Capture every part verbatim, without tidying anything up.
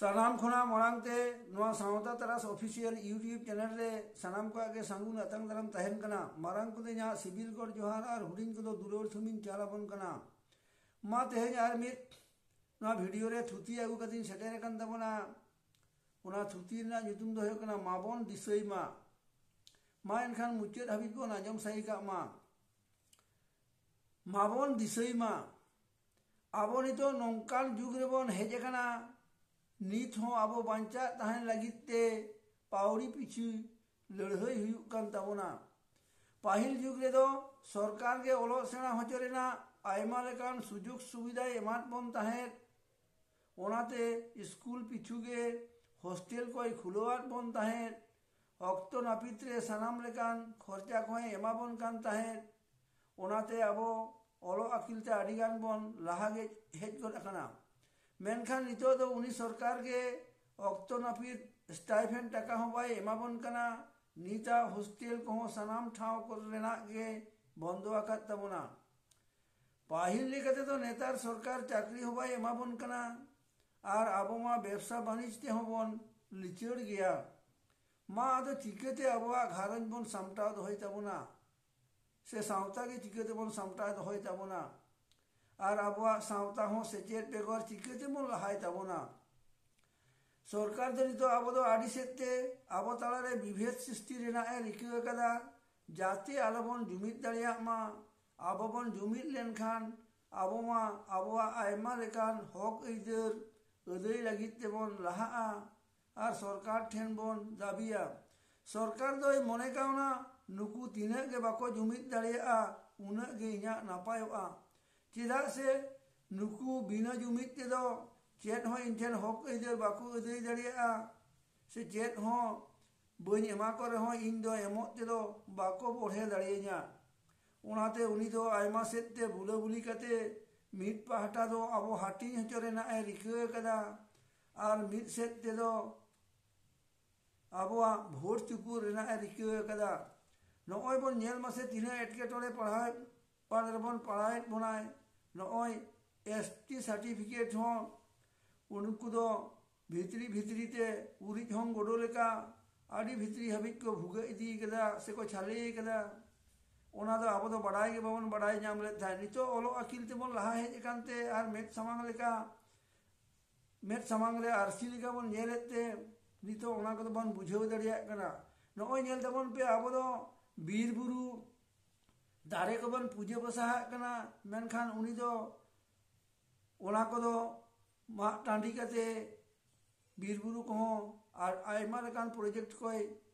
ᱥᱟᱱᱟᱢ ᱠᱷᱚᱱᱟᱜ ᱢᱟᱲᱟᱝ ᱛᱮ ᱱᱚᱣᱟ ᱥᱟᱶᱛᱟ ᱛᱟᱨᱟᱥ ᱚᱯᱷᱤᱥᱤᱭᱟᱞ YouTube ᱪᱮᱱᱮᱞ ᱨᱮ ᱥᱟᱱᱟᱢ ᱠᱚᱣᱟᱜ ᱜᱮ ᱥᱟᱹᱜᱩᱱ ᱟᱛᱟᱝ ᱫᱟᱨᱟᱢ ᱛᱟᱦᱮᱱ ᱠᱟᱱᱟ᱾ ᱢᱟᱨᱟᱝ ᱠᱚᱫᱚ ᱤᱧᱟᱹᱜ ᱥᱤᱵᱤᱞ ᱜᱚᱰ ᱡᱚᱦᱟᱨ ᱟᱨ ᱦᱩᱰᱤᱧ ᱠᱚᱫᱚ ᱫᱩᱞᱟᱹᱲ ᱛᱷᱩᱢᱤᱧ ᱪᱟᱞ ᱟᱵᱚᱱ ᱠᱟᱱᱟ᱾ ᱢᱟ ᱛᱮᱦᱮᱧ ᱟᱨ ᱢᱤᱫ ᱱᱚᱣᱟ ᱵᱷᱤᱰᱤᱭᱳ ᱨᱮ ᱛᱷᱩᱛᱤ ᱟᱹᱜᱩ ᱠᱟᱛᱮᱧ ᱥᱮᱴᱮᱨ ᱟᱠᱟᱱ ᱛᱟᱵᱚᱱᱟ᱾ ᱚᱱᱟ ᱛᱷᱩᱛᱤ ᱨᱮᱱᱟᱜ ᱧᱩᱛᱩᱢ ᱫᱚ ᱦᱩᱭᱩᱜ ᱠᱟᱱᱟ ᱢᱟᱵᱚᱱ ᱫᱤᱥᱟᱹᱭ ᱢᱟ᱾ ᱢᱟ ᱮᱱᱠᱷᱟᱱ ᱢᱩᱪᱟᱹᱫ ᱦᱟᱹᱵᱤᱡ ᱵᱚᱱ ᱟᱸᱡᱚᱢ ᱥᱟᱹᱦᱤ ᱠᱟᱜ ᱢᱟ᱾ ᱢᱟᱵᱚᱱ ᱫᱤᱥᱟᱹᱭ ᱢᱟ, ᱟᱵᱚ ᱱᱤᱛᱚᱜ ᱱᱚᱝᱠᱟᱱ ᱡᱩᱜᱽ ᱨᱮᱵᱚᱱ ᱦᱮᱡ ᱟᱠᱟᱱᱟ, ᱱᱤᱛ ᱦᱚᱸ ᱟᱵᱚ ᱵᱟᱧᱪᱟᱜ ᱛᱟᱦᱮᱱ ᱞᱟᱹᱜᱤᱫ ᱛᱮ ᱯᱟᱹᱣᱲᱤ ᱯᱤᱪᱷᱩ ᱞᱟᱹᱲᱦᱟᱹᱭ ᱦᱩᱭᱩᱜ ᱠᱟᱱ ᱛᱟᱵᱚᱱᱟ᱾ ᱯᱟᱹᱦᱤᱞ ᱡᱩᱜᱽ ᱨᱮᱫᱚ ᱥᱚᱨᱠᱟᱨ ᱜᱮ ᱚᱞᱚᱜ ᱥᱮᱬᱟ ᱦᱚᱪᱚ ᱨᱮᱱᱟᱜ ᱟᱭᱢᱟ ᱞᱮᱠᱟᱱ ᱥᱩᱡᱳᱜᱽ ᱥᱩᱵᱤᱫᱷᱟᱭ ᱮᱢᱟᱫ ᱵᱚᱱ ᱛᱟᱦᱮᱸᱫ᱾ ᱚᱱᱟᱛᱮ ᱥᱠᱩᱞ ᱯᱤᱪᱷᱩ ᱜᱮ ᱦᱳᱥᱴᱮᱞ ᱠᱚᱭ ᱠᱷᱩᱞᱟᱹᱣᱟᱫ ᱵᱚᱱ ᱛᱟᱦᱮᱸᱫ᱾ ᱚᱠᱛᱚ ᱱᱟᱹᱯᱤᱛ ᱨᱮ ᱥᱟᱱᱟᱢ ᱞᱮᱠᱟᱱ ᱠᱷᱚᱨᱪᱟ ᱠᱚᱦᱚᱸᱭ ᱮᱢᱟ ᱵᱚᱱ ᱠᱟᱱ ᱛᱟᱦᱮᱸᱫ᱾ ᱚᱱᱟᱛᱮ ᱟᱵᱚ ᱚᱞᱚᱜ ᱟᱹᱠᱤᱞ ᱛᱮ ᱟᱹᱰᱤ ᱜᱟᱱ ᱵᱚᱱ ᱞᱟᱦᱟ ᱜᱮ ᱦᱮᱡ ᱜᱚᱫ ᱟᱠᱟᱱᱟ᱾ ᱢᱮᱱᱠᱷᱟᱱ ᱱᱤᱛᱚᱜ ᱫᱚ ᱩᱱᱤ ᱥᱚᱨᱠᱟᱨ ᱜᱮ ᱚᱠᱛᱚ ᱱᱟᱹᱯᱤᱛ ᱥᱴᱟᱭᱯᱷᱮᱱᱰ ᱴᱟᱠᱟ ᱦᱚᱸ ᱵᱟᱭ ᱮᱢᱟ ᱵᱚᱱ ᱠᱟᱱᱟ᱾ ᱱᱤᱛᱟᱜ ᱦᱳᱥᱴᱮᱞ ᱠᱚᱦᱚᱸ ᱥᱟᱱᱟᱢ ᱴᱷᱟᱶ ᱠᱚᱨᱮᱱᱟᱜ ᱜᱮ ᱵᱚᱱᱫᱚ ᱟᱠᱟᱫ ᱛᱟᱵᱚᱱᱟ᱾ ᱯᱟᱹᱦᱤᱞ ᱞᱮᱠᱟ ᱛᱮᱫᱚ ᱱᱮᱛᱟᱨ ᱥᱚᱨᱠᱟᱨ ᱪᱟᱹᱠᱨᱤ ᱦᱚᱸ ᱵᱟᱭ ᱮᱢᱟ ᱵᱚᱱ ᱠᱟᱱᱟ ᱟᱨ ᱟᱵᱚ ᱢᱟ ᱵᱮᱵᱽᱥᱟ ᱵᱟᱹᱱᱤᱡᱽ ᱛᱮᱦᱚᱸ ᱵᱚᱱ ᱞᱤᱪᱟᱹᱲ ᱜᱮᱭᱟ᱾ ᱢᱟ ᱟᱫᱚ ᱪᱤᱠᱟᱹᱛᱮ ᱟᱵᱚᱣᱟᱜ ᱜᱷᱟᱨᱚᱸᱡᱽ ᱵᱚᱱ ᱥᱟᱢᱴᱟᱣ ᱫᱚᱦᱚᱭ ᱛᱟᱵᱚᱱᱟ? ᱥᱮ ᱥᱟᱶᱛᱟ ᱜᱮ ᱪᱤᱠᱟᱹ ᱛᱮᱵᱚᱱ ᱥᱟᱢᱴᱟᱣ ᱫᱚᱦᱚᱭ ᱛᱟᱵᱚᱱᱟ? ᱟᱨ ᱟᱵᱚᱣᱟᱜ ᱥᱟᱶᱛᱟ ᱦᱚᱸ ᱥᱮᱪᱮᱫ ᱵᱮᱜᱚᱨ ᱪᱤᱠᱟᱹ ᱛᱮᱵᱚᱱ ᱞᱟᱦᱟᱭ ᱛᱟᱵᱚᱱᱟ? ᱥᱚᱨᱠᱟᱨ ᱫᱚ ᱱᱤᱛᱚᱜ ᱟᱵᱚ ᱫᱚ ᱟᱹᱰᱤ ᱥᱮᱫ ᱛᱮ ᱟᱵᱚ ᱛᱟᱞᱟᱨᱮ ᱵᱤᱵᱷᱮᱫ ᱥᱨᱤᱥᱴᱤ ᱨᱮᱱᱟᱜ ᱮ ᱨᱤᱠᱟᱹ ᱟᱠᱟᱫᱟ, ᱡᱟᱛᱮ ᱟᱞᱚ ᱵᱚᱱ ᱡᱩᱢᱤᱫ ᱫᱟᱲᱮᱭᱟᱜ ᱢᱟ᱾ ᱟᱵᱚ ᱵᱚᱱ ᱡᱩᱢᱤᱫ ᱞᱮᱱᱠᱷᱟᱱ ᱟᱵᱚ ᱢᱟ ᱟᱵᱚᱣᱟᱜ ᱟᱭᱢᱟ ᱞᱮᱠᱟᱱ ᱦᱚᱠ ᱟᱹᱭᱫᱟᱹᱨ ᱟᱹᱫᱟᱹᱭ ᱞᱟᱹᱜᱤᱫ ᱛᱮᱵᱚᱱ ᱞᱟᱦᱟᱜᱼᱟ ᱟᱨ ᱥᱚᱨᱠᱟᱨ ᱴᱷᱮᱱ ᱵᱚᱱ ᱫᱟᱹᱵᱤᱭᱟ᱾ ᱥᱚᱨᱠᱟᱨ ᱫᱚᱭ ᱢᱚᱱᱮ ᱠᱟᱣᱱᱟ, ᱱᱩᱠᱩ ᱛᱤᱱᱟᱹᱜ ᱜᱮ ᱵᱟᱠᱚ ᱡᱩᱢᱤᱫ ᱫᱟᱲᱮᱭᱟᱜᱼᱟ, ᱩᱱᱟᱹᱜ ᱜᱮ ᱤᱧᱟᱹᱜ ᱱᱟᱯᱟᱭᱚᱜᱼᱟ᱾ ᱪᱮᱫᱟᱜ ᱥᱮ ᱱᱩᱠᱩ ᱵᱤᱱᱟᱹ ᱡᱩᱢᱤᱫ ᱛᱮᱫᱚ ᱪᱮᱫ ᱦᱚᱸ ᱤᱧ ᱴᱷᱮᱱ ᱦᱚᱠ ᱟᱹᱭᱫᱟᱹᱨ ᱵᱟᱠᱚ ᱟᱹᱫᱟᱹᱭ ᱫᱟᱲᱮᱭᱟᱜᱼᱟ, ᱥᱮ ᱪᱮᱫ ᱦᱚᱸ ᱵᱟᱹᱧ ᱮᱢᱟ ᱠᱚ ᱨᱮᱦᱚᱸ ᱤᱧ ᱫᱚ ᱮᱢᱚᱜ ᱛᱮᱫᱚ ᱵᱟᱠᱚ ᱵᱚᱲᱦᱮ ᱫᱟᱲᱮᱭᱟᱹᱧᱟ᱾ ᱚᱱᱟᱛᱮ ᱩᱱᱤ ᱫᱚ ᱟᱭᱢᱟ ᱥᱮᱫ ᱛᱮ ᱵᱩᱞᱟᱹᱵᱩᱞᱤ ᱠᱟᱛᱮ ᱢᱤᱫ ᱯᱟᱦᱴᱟ ᱫᱚ ᱟᱵᱚ ᱦᱟᱹᱴᱤᱧ ᱦᱚᱪᱚ ᱨᱮᱱᱟᱜ ᱮ ᱨᱤᱠᱟᱹ ᱟᱠᱟᱫᱟ ᱟᱨ ᱢᱤᱫ ᱥᱮᱫ ᱛᱮᱫᱚ ᱟᱵᱚᱣᱟᱜ ᱵᱷᱳᱴ ᱪᱩᱯᱩᱫ ᱨᱮᱱᱟᱜ ᱮ ᱨᱤᱠᱟᱹ ᱟᱠᱟᱫᱟ᱾ ᱱᱚᱜᱼᱚᱭ ᱵᱚᱱ ᱧᱮᱞ ᱢᱟᱥᱮ ᱛᱤᱱᱟᱹᱜ ᱮᱴᱠᱮᱴᱚᱬᱮ ᱯᱟᱲᱦᱟᱣ ᱯᱟᱲ ᱨᱮᱵᱚᱱ ᱯᱟᱲᱟᱣᱮᱫ ᱵᱚᱱᱟᱭ᱾ ᱱᱚᱜᱼᱚᱭ ᱮᱥ ᱴᱤ ᱥᱟᱨᱴᱤᱯᱷᱤᱠᱮᱴ ᱦᱚᱸ ᱩᱱᱠᱩ ᱫᱚ ᱵᱷᱤᱛᱨᱤ ᱵᱷᱤᱛᱨᱤ ᱛᱮ ᱩᱨᱤᱡ ᱦᱚᱸ ᱜᱚᱰᱚ ᱞᱮᱠᱟ ᱟᱹᱰᱤ ᱵᱷᱤᱛᱨᱤ ᱦᱟᱹᱵᱤᱡ ᱠᱚ ᱵᱷᱩᱜᱟᱹᱜ ᱤᱫᱤ ᱠᱟᱫᱟ ᱥᱮᱠᱚ ᱪᱷᱟᱞᱮ ᱠᱟᱫᱟ᱾ ᱚᱱᱟ ᱫᱚ ᱟᱵᱚ ᱫᱚ ᱵᱟᱰᱟᱭ ᱜᱮ ᱵᱟᱵᱚᱱ ᱵᱟᱰᱟᱭ ᱧᱟᱢ ᱞᱮᱫ ᱛᱟᱦᱮᱸᱫ᱾ ᱱᱤᱛᱚᱜ ᱚᱞᱚᱜ ᱟᱹᱠᱤᱞ ᱛᱮᱵᱚᱱ ᱞᱟᱦᱟ ᱦᱮᱡ ᱟᱠᱟᱱ ᱛᱮ ᱟᱨ ᱢᱮᱫ ᱥᱟᱢᱟᱝ ᱞᱮᱠᱟ, ᱢᱮᱫ ᱥᱟᱢᱟᱝ ᱨᱮ ᱟᱹᱨᱥᱤ ᱞᱮᱠᱟ ᱵᱚᱱ ᱧᱮᱞᱮᱫ ᱛᱮ ᱱᱤᱛᱚᱜ ᱚᱱᱟ ᱠᱚᱫᱚ ᱵᱚᱱ ᱵᱩᱡᱷᱟᱹᱣ ᱫᱟᱲᱮᱭᱟᱜ ᱠᱟᱱᱟ᱾ ᱱᱚᱜᱼᱚᱭ ᱧᱮᱞ ᱛᱟᱵᱚᱱ ᱯᱮ, ᱟᱵᱚ ᱫᱚ ᱵᱤᱨ ᱵᱩᱨᱩ ᱫᱟᱨᱮ ᱠᱚᱵᱚᱱ ᱯᱩᱡᱟᱹ ᱯᱟᱥᱟᱦᱟᱜ ᱠᱟᱱᱟ, ᱢᱮᱱᱠᱷᱟᱱ ᱩᱱᱤ ᱫᱚ ᱚᱱᱟ ᱠᱚᱫᱚ ᱢᱟᱜ ᱴᱟᱺᱰᱤ ᱠᱟᱛᱮ ᱵᱤᱨ ᱵᱩᱨᱩ ᱠᱚᱦᱚᱸ ᱟᱨ ᱟᱭᱢᱟ ᱞᱮᱠᱟᱱ ᱯᱨᱚᱡᱮᱠᱴ ᱠᱚᱭ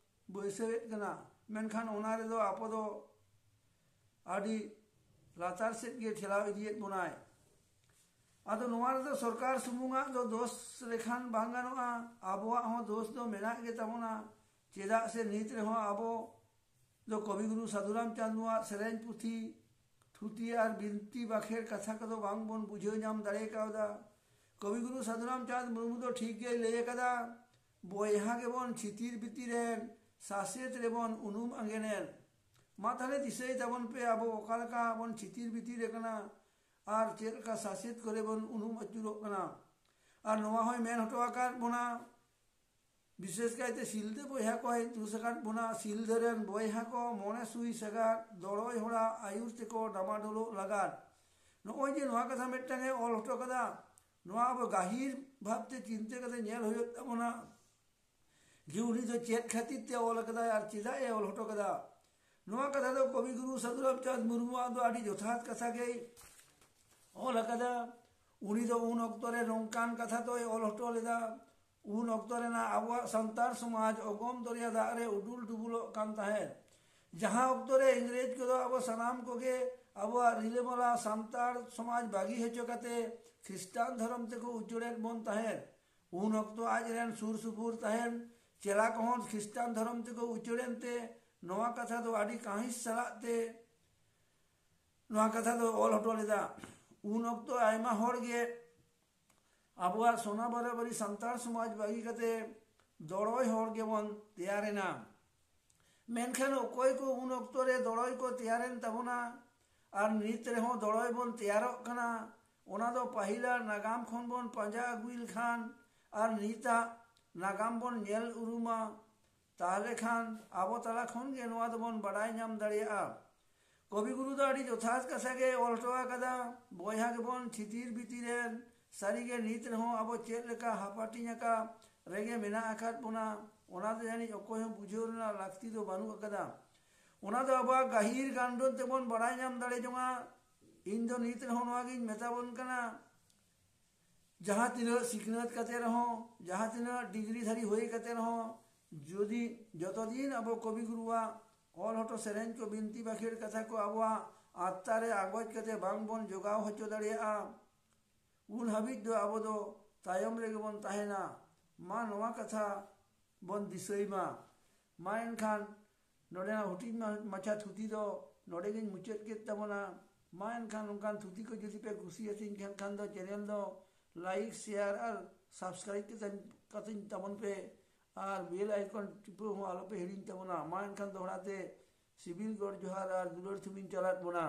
ᱵᱟᱹᱭᱥᱟᱹᱣᱮᱫ ᱠᱟᱱᱟ, ᱢᱮᱱᱠᱷᱟᱱ ᱚᱱᱟ ᱨᱮᱫᱚ ᱟᱵᱚ ᱫᱚ ᱟᱹᱰᱤ ᱞᱟᱛᱟᱨ ᱥᱮᱫ ᱜᱮ ᱴᱷᱮᱞᱟᱣ ᱤᱫᱤᱭᱮᱫ ᱵᱚᱱᱟᱭ᱾ ᱟᱫᱚ ᱱᱚᱣᱟ ᱨᱮᱫᱚ ᱥᱚᱨᱠᱟᱨ ᱥᱩᱢᱩᱝᱟᱜ ᱫᱚ ᱫᱳᱥ ᱞᱮᱠᱷᱟᱱ ᱵᱟᱝ ᱜᱟᱱᱚᱜᱼᱟ, ᱟᱵᱚᱣᱟᱜ ᱦᱚᱸ ᱫᱳᱥ ᱫᱚ ᱢᱮᱱᱟᱜ ᱜᱮ ᱛᱟᱵᱚᱱᱟ᱾ ᱪᱮᱫᱟᱜ ᱥᱮ ᱱᱤᱛ ᱨᱮᱦᱚᱸ ᱟᱵᱚ ᱫᱚ ᱠᱚᱵᱤᱜᱩᱨᱩ ᱥᱟᱹᱫᱷᱩ ᱨᱟᱢᱪᱟᱸᱫᱽ ᱢᱩᱨᱢᱩᱣᱟᱜ ᱥᱮᱨᱮᱧ ᱯᱩᱛᱷᱤ, ᱛᱷᱩᱛᱤ ᱟᱨ ᱵᱤᱱᱛᱤ ᱵᱟᱠᱷᱮᱲ ᱠᱟᱛᱷᱟ ᱠᱚᱫᱚ ᱵᱟᱝ ᱵᱚᱱ ᱵᱩᱡᱷᱟᱹᱣ ᱧᱟᱢ ᱫᱟᱲᱮ ᱠᱟᱣᱫᱟ᱾ ᱠᱚᱵᱤᱜᱩᱨᱩ ᱥᱟᱹᱫᱷᱩ ᱨᱟᱢᱪᱟᱸᱫᱽ ᱢᱩᱨᱢᱩ ᱫᱚ ᱴᱷᱤᱠ ᱜᱮᱭ ᱞᱟᱹᱭ ᱟᱠᱟᱫᱟ, ᱵᱚᱭᱦᱟ ᱜᱮᱵᱚᱱ ᱪᱷᱤᱛᱤᱨ ᱵᱤᱛᱤᱨ ᱮᱱ, ᱥᱟᱥᱮᱛ ᱨᱮᱵᱚᱱ ᱩᱱᱩᱢ ᱟᱸᱜᱮᱱ ᱮᱱ᱾ ᱢᱟ ᱛᱟᱦᱞᱮ ᱫᱤᱥᱟᱹᱭ ᱛᱟᱵᱚᱱ ᱯᱮ, ᱟᱵᱚ ᱚᱠᱟ ᱞᱮᱠᱟ ᱵᱚᱱ ᱪᱷᱤᱛᱤᱨ ᱵᱤᱛᱤᱨ ᱟᱠᱟᱱᱟ ᱟᱨ ᱪᱮᱫ ᱞᱮᱠᱟ ᱥᱟᱥᱮᱛ ᱠᱚᱨᱮ ᱵᱚᱱ ᱩᱱᱩᱢ ᱟᱹᱪᱩᱨᱚᱜ ᱠᱟᱱᱟ᱾ ᱟᱨ ᱱᱚᱣᱟ ᱦᱚᱸᱭ ᱢᱮᱱ ᱦᱚᱴᱚ ᱟᱠᱟᱫ ᱵᱚᱱᱟ, ᱵᱤᱥᱮᱥ ᱠᱟᱭᱛᱮ ᱥᱤᱞᱫᱟᱹ ᱵᱚᱭᱦᱟ ᱠᱚᱭ ᱫᱩᱥ ᱟᱠᱟᱫ ᱵᱚᱱᱟ, ᱥᱤᱞᱫᱟᱹ ᱨᱮᱱ ᱵᱚᱭᱦᱟ ᱠᱚ ᱢᱚᱱᱮ ᱥᱩᱭ ᱥᱟᱜᱟᱫ, ᱫᱚᱲᱚᱭ ᱦᱚᱲᱟᱜ ᱟᱹᱭᱩᱨ ᱛᱮᱠᱚ ᱰᱟᱢᱟᱰᱳᱞᱚᱜ ᱞᱟᱜᱟᱫ᱾ ᱱᱚᱜᱼᱚᱭ ᱡᱮ ᱱᱚᱣᱟ ᱠᱟᱛᱷᱟ ᱢᱤᱫᱴᱟᱝ ᱮ ᱚᱞ ᱦᱚᱴᱚ ᱠᱟᱫᱟ, ᱱᱚᱣᱟ ᱟᱵᱚ ᱜᱟᱹᱦᱤᱨ ᱵᱷᱟᱵᱽᱛᱮ ᱪᱤᱱᱛᱟᱹ ᱠᱟᱛᱮ ᱧᱮᱞ ᱦᱩᱭᱩᱜ ᱛᱟᱵᱚᱱᱟ ᱡᱮ ᱩᱱᱤ ᱫᱚ ᱪᱮᱫ ᱠᱷᱟᱹᱛᱤᱨ ᱛᱮ ᱚᱞ ᱠᱟᱫᱟᱭ ᱟᱨ ᱪᱮᱫᱟᱜ ᱮ ᱚᱞ ᱦᱚᱴᱚ ᱠᱟᱫᱟ᱾ ᱱᱚᱣᱟ ᱠᱟᱛᱷᱟ ᱫᱚ ᱠᱚᱵᱤ ᱜᱩᱨᱩ ᱥᱟᱹᱫᱷᱩ ᱨᱟᱢᱪᱟᱸᱫᱽ ᱢᱩᱨᱢᱩᱣᱟᱜ ᱫᱚ ᱟᱹᱰᱤ ᱡᱚᱛᱷᱟᱛ ᱠᱟᱛᱷᱟ ᱜᱮᱭ ᱚᱞ ᱟᱠᱟᱫᱟ᱾ ᱩᱱᱤ ᱫᱚ ᱩᱱ ᱚᱠᱛᱚ ᱨᱮ ᱱᱚᱝᱠᱟᱱ ᱠᱟᱛᱷᱟ ᱫᱚᱭ ᱚᱞ ᱦᱚᱴᱚ ᱞᱮᱫᱟ, ᱩᱱ ᱚᱠᱛᱚ ᱨᱮᱱᱟᱜ ᱟᱵᱚᱣᱟᱜ ᱥᱟᱱᱛᱟᱲ ᱥᱚᱢᱟᱡᱽ ᱚᱜᱚᱢ ᱫᱚᱨᱭᱟ ᱫᱟᱜ ᱨᱮ ᱩᱰᱩᱞ ᱰᱩᱵᱩᱞᱚᱜ ᱠᱟᱱ ᱛᱟᱦᱮᱸᱫ᱾ ᱡᱟᱦᱟᱸ ᱚᱠᱛᱚ ᱨᱮ ᱤᱝᱨᱮᱡᱽ ᱠᱚᱫᱚ ᱟᱵᱚ ᱥᱟᱱᱟᱢ ᱠᱚᱜᱮ ᱟᱵᱚᱣᱟᱜ ᱨᱤᱞᱟᱹᱢᱟᱞᱟ ᱥᱟᱱᱛᱟᱲ ᱥᱚᱢᱟᱡᱽ ᱵᱟᱹᱜᱤ ᱦᱚᱪᱚ ᱠᱟᱛᱮ ᱠᱷᱨᱤᱥᱴᱟᱱ ᱫᱷᱚᱨᱚᱢ ᱛᱮᱠᱚ ᱩᱪᱟᱹᱲᱮᱫ ᱵᱚᱱ ᱛᱟᱦᱮᱸᱫ, ᱩᱱ ᱚᱠᱛᱚ ᱟᱡ ᱨᱮᱱ ᱥᱩᱨ ᱥᱩᱯᱩᱨ ᱛᱟᱦᱮᱱ ᱪᱮᱞᱟ ᱠᱚᱦᱚᱸ ᱠᱷᱨᱤᱥᱴᱟᱱ ᱫᱷᱚᱨᱚᱢ ᱛᱮᱠᱚ ᱩᱪᱟᱹᱲᱮᱱ ᱛᱮ ᱱᱚᱣᱟ ᱠᱟᱛᱷᱟ ᱫᱚ ᱟᱹᱰᱤ ᱠᱟᱹᱦᱤᱥ ᱥᱟᱞᱟᱜ ᱛᱮ ᱱᱚᱣᱟ ᱠᱟᱛᱷᱟ ᱫᱚ ᱚᱞ ᱦᱚᱴᱚ ᱞᱮᱫᱟ᱾ ᱩᱱ ᱚᱠᱛᱚ ᱟᱭᱢᱟ ᱦᱚᱲ ᱜᱮ ᱟᱵᱚᱣᱟᱜ ᱥᱚᱱᱟ ᱵᱟᱨᱟᱵᱟᱨᱤ ᱥᱟᱱᱛᱟᱲ ᱥᱚᱢᱟᱡᱽ ᱵᱟᱹᱜᱤ ᱠᱟᱛᱮ ᱫᱚᱲᱚᱭ ᱦᱚᱲ ᱜᱮᱵᱚᱱ ᱛᱮᱭᱟᱨᱮᱱᱟ᱾ ᱢᱮᱱᱠᱷᱟᱱ ᱚᱠᱚᱭ ᱠᱚ ᱩᱱ ᱚᱠᱛᱚ ᱨᱮ ᱫᱚᱲᱚᱭ ᱠᱚ ᱛᱮᱭᱟᱨᱮᱱ ᱛᱟᱵᱚᱱᱟ ᱟᱨ ᱱᱤᱛ ᱨᱮᱦᱚᱸ ᱫᱚᱲᱚᱭ ᱵᱚᱱ ᱛᱮᱭᱟᱨᱚᱜ ᱠᱟᱱᱟ, ᱚᱱᱟ ᱫᱚ ᱯᱟᱹᱦᱤᱞᱟᱜ ᱱᱟᱜᱟᱢ ᱠᱷᱚᱱ ᱵᱚᱱ ᱯᱟᱸᱡᱟ ᱟᱹᱜᱩᱭ ᱞᱮᱠᱷᱟᱱ ᱟᱨ ᱱᱤᱛᱟᱜ ᱱᱟᱜᱟᱢ ᱵᱚᱱ ᱧᱮᱞ ᱩᱨᱩᱢᱟ, ᱛᱟᱦᱞᱮ ᱠᱷᱟᱱ ᱟᱵᱚ ᱛᱟᱞᱟ ᱠᱷᱚᱱ ᱜᱮ ᱱᱚᱣᱟ ᱫᱚᱵᱚᱱ ᱵᱟᱰᱟᱭ ᱧᱟᱢ ᱫᱟᱲᱮᱭᱟᱜᱼᱟ᱾ ᱠᱚᱵᱤ ᱜᱩᱨᱩ ᱫᱚ ᱟᱹᱰᱤ ᱡᱚᱛᱷᱟᱛ ᱠᱟᱛᱷᱟ ᱜᱮ ᱚᱞ ᱦᱚᱴᱚ ᱟᱠᱟᱫᱟ, ᱵᱚᱭᱦᱟ ᱜᱮᱵᱚᱱ ᱪᱷᱤᱛᱤᱨ ᱵᱤᱛᱤᱨ ᱮᱱ, ᱥᱟᱹᱨᱤᱜᱮ ᱱᱤᱛ ᱨᱮᱦᱚᱸ ᱟᱵᱚ ᱪᱮᱫ ᱞᱮᱠᱟ ᱦᱟᱯᱟᱴᱤᱧ ᱟᱠᱟ ᱨᱮᱜᱮ ᱢᱮᱱᱟᱜ ᱟᱠᱟᱫ ᱵᱚᱱᱟ, ᱚᱱᱟ ᱫᱚ ᱡᱟᱹᱱᱤᱡ ᱚᱠᱚᱭ ᱦᱚᱸ ᱵᱩᱡᱷᱟᱹᱣ ᱨᱮᱱᱟᱜ ᱞᱟᱹᱠᱛᱤ ᱫᱚ ᱵᱟᱹᱱᱩᱜ ᱟᱠᱟᱫᱟ᱾ ᱚᱱᱟ ᱫᱚ ᱟᱵᱚᱣᱟᱜ ᱜᱟᱹᱦᱤᱨ ᱜᱟᱱᱰᱚᱱ ᱛᱮᱵᱚᱱ ᱵᱟᱲᱟᱭ ᱧᱟᱢ ᱫᱟᱲᱮ ᱡᱚᱝᱟ᱾ ᱤᱧ ᱫᱚ ᱱᱤᱛ ᱨᱮᱦᱚᱸ ᱱᱚᱣᱟ ᱜᱤᱧ ᱢᱮᱛᱟ ᱵᱚᱱ ᱠᱟᱱᱟ, ᱡᱟᱦᱟᱸ ᱛᱤᱱᱟᱹᱜ ᱥᱤᱠᱷᱱᱟᱹᱛ ᱠᱟᱛᱮ ᱨᱮᱦᱚᱸ, ᱡᱟᱦᱟᱸ ᱛᱤᱱᱟᱹᱜ ᱰᱤᱜᱽᱨᱤ ᱫᱷᱟᱹᱨᱤᱡ ᱦᱩᱭ ᱠᱟᱛᱮ ᱨᱮᱦᱚᱸ, ᱡᱩᱫᱤ ᱡᱚᱛᱚ ᱫᱤᱱ ᱟᱵᱚ ᱠᱚᱵᱤ ᱜᱩᱨᱩᱣᱟᱜ ᱚᱞ ᱦᱚᱴᱚ ᱥᱮᱨᱮᱧ ᱠᱚ, ᱵᱤᱱᱛᱤ ᱵᱟᱠᱷᱮᱲ ᱠᱟᱛᱷᱟ ᱠᱚ ᱟᱵᱚᱣᱟᱜ ᱟᱛᱛᱟ ᱨᱮ ᱟᱸᱜᱚᱪ ᱠᱟᱛᱮ ᱵᱟᱝ ᱵᱚᱱ ᱡᱚᱜᱟᱣ ᱦᱚᱪᱚ ᱫᱟᱲᱮᱭᱟᱜᱼᱟ, ᱩᱱ ᱦᱟᱹᱵᱤᱡ ᱫᱚ ᱟᱵᱚ ᱫᱚ ᱛᱟᱭᱚᱢ ᱨᱮᱜᱮ ᱵᱚᱱ ᱛᱟᱦᱮᱱᱟ᱾ ᱢᱟ ᱱᱚᱣᱟ ᱠᱟᱛᱷᱟ ᱵᱚᱱ ᱫᱤᱥᱟᱹᱭ ᱢᱟ᱾ ᱢᱟ ᱮᱱᱠᱷᱟᱱ ᱱᱚᱰᱮᱱᱟᱜ ᱦᱩᱰᱤᱧ ᱢᱟ-, ᱢᱟᱪᱷᱟ ᱛᱷᱩᱛᱤ ᱫᱚ ᱱᱚᱰᱮ ᱜᱤᱧ ᱢᱩᱪᱟᱹᱫ ᱠᱮᱫ ᱛᱟᱵᱚᱱᱟ᱾ ᱢᱟ ᱮᱱᱠᱷᱟᱱ ᱚᱱᱠᱟᱱ ᱛᱷᱩᱛᱤ ᱠᱚ ᱡᱩᱫᱤ ᱯᱮ ᱠᱩᱥᱤᱭᱟᱛᱤᱧ ᱠᱷᱟᱱ, ᱠᱷᱟᱱ ᱫᱚ channel ᱫᱚ like, share ᱟᱨ subscribe ᱠᱟᱛᱮᱧ, ᱠᱟᱛᱮᱧ ᱛᱟᱵᱚᱱ ᱯᱮ᱾ ᱟᱨ bell icon ᱴᱤᱯᱟᱹᱣ ᱦᱚᱸ ᱟᱞᱚᱯᱮ ᱦᱤᱲᱤᱧ ᱛᱟᱵᱚᱱᱟ᱾ ᱢᱟ ᱮᱱᱠᱷᱟᱱ ᱫᱚᱦᱲᱟ ᱛᱮ ᱥᱤᱵᱤᱞ ᱜᱚᱰ ᱡᱚᱦᱟᱨ ᱟᱨ ᱫᱩᱞᱟᱹᱲ ᱛᱷᱩᱢᱤᱧ ᱪᱟᱞᱟᱫ ᱵᱚᱱᱟ᱾